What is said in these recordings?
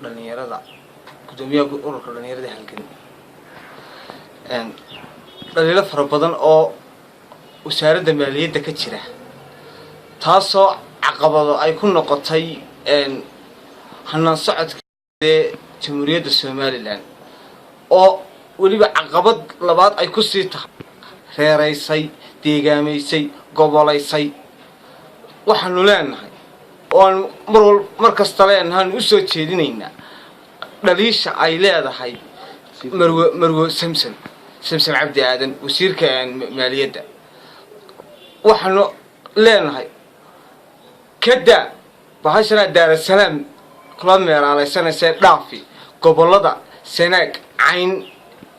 Dhalinyarada, guddoomiyaha ururka dhalinyarada Halgan. Dhaliilo fara badan oo Wasaaradda Maaliyadda ka jira, taasoo caqabado ay ku noqotay hanaan socodkee Jamhuuriyadda Somaliland, oo weliba caqabad labaad ay ku sii tahay reeraysay, deegaamaysay, gobolaysay. Waxaanu leenahay oo aan mar wal mar kasta leenahay, u soo jeedinaynaa dhaliisha ay leedahay marwo Samsam Cabdi Aadan, wasiirka maaliyadda. Waxaanu leenahay, kada bahashanaa Daarasalaam kula meeraalaysanaysae dhaafi gobollada Sanaag, Cayn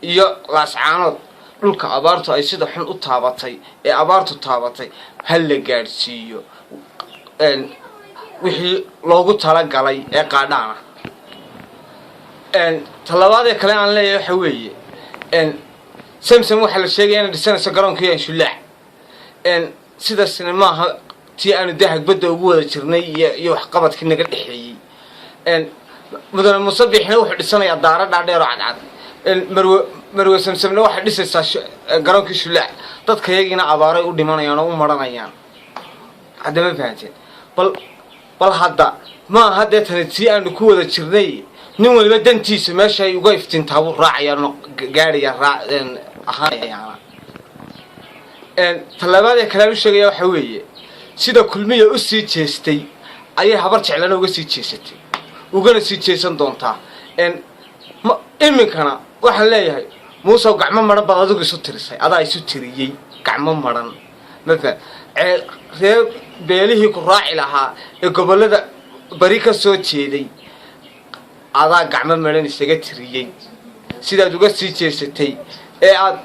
iyo Laascaanood, dhulka abaartu ay sida xun u taabatay ee abaartu taabatay, ha la gaadhsiiyo wixii loogu talagalay ee qaadhaana. Talabaadee kale aan leeyahay waxa weeye, Samsam waxaa la sheegaya inay dhisanayso garoonkii Anshulaac. Sidaasna maaha tii aanu dee hagbadda ugu wada jirnay iyo waxqabadkii naga dhexeeyey. Mudane Muuse Biixina wuxuu dhisanayaa daaro dhaadheer oo cadcad, marwe Samsamna waxay dhisaysaa garoonkii Shulaac, dadka yagiina abaaray u dhimanayaan oo u maranayaan. Hadda ma fahanteen? Bal hadda maaha dee tani tii aanu ku wada jirnay. Nin waliba dantiisa meesha ay uga iftiintaa buu raacayaa, gaadhaya ahaanayaana. Tallabaadee kale aan u sheegaya waxaa weeye, sida Kulmiya u sii jeestay ayay Habar Jeclana uga sii jeesatay, ugana sii jeesan doontaa. Iminkana waxaan leeyahay, Muusew, gacmo maran baad adigu isu tirisay, adaa isu tiriyey gacmo maran. Mafa reer beelihii ku raaci lahaa ee gobollada bari ka soo jeeday adaa gacmo maran isaga tiriyey. Sidaad uga sii jeesatay ee aad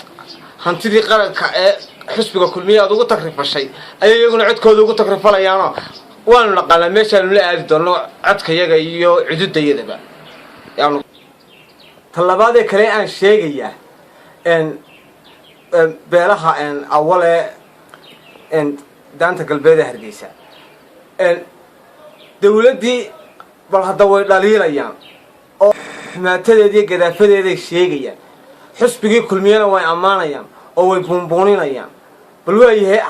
hantidii qaranka ee xusbiga Kulmiye aad ugu tagrifashay ayay iyaguna codkooda ugu tagrifalayaanoo waanu naqaanaa meeshaanu la aadi doonno codkayaga iyo cududayadaba. Talabaadee kale aan sheegayaa, beelaha Awale daanta galbeed ee Hargeysa, dawladdii bal hadda way dhaliilayaan oo xumaatadeeda iyo gadaafadeeday sheegayaan, xusbigii Kulmiyena way ammaanayaan oo way buunbuuninayaan. Bal waayahay,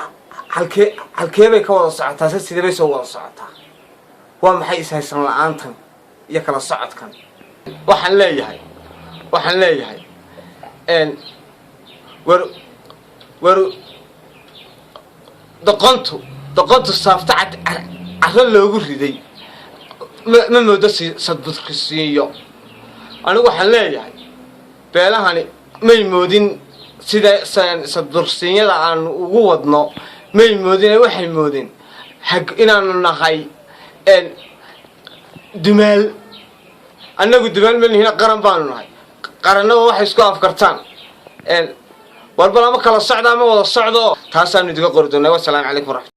halkee bay ka wada socotaa? Se sidee bay soo wada socotaa? Waa maxay ishaysan la-aantan iyo kala socodkan? Waxaan leeyahay, war doqontu saafta cad carro loogu riday ma moodo si sadbudkisiiyo. Anigu waxaan leeyahay, beelahani may moodin sida sadbursiinyada aanu ugu wadno, may moodin. Waxay moodin hag inaanu nahay dumaal. Annagu dumaal ma nihina, qaran baanu nahay. Qarannaba waxay isku afkartaan war bal ama kala socda ama wada socdo, taasaanu idiga qori doonaa. Wasalaamu calaykum waraxmat.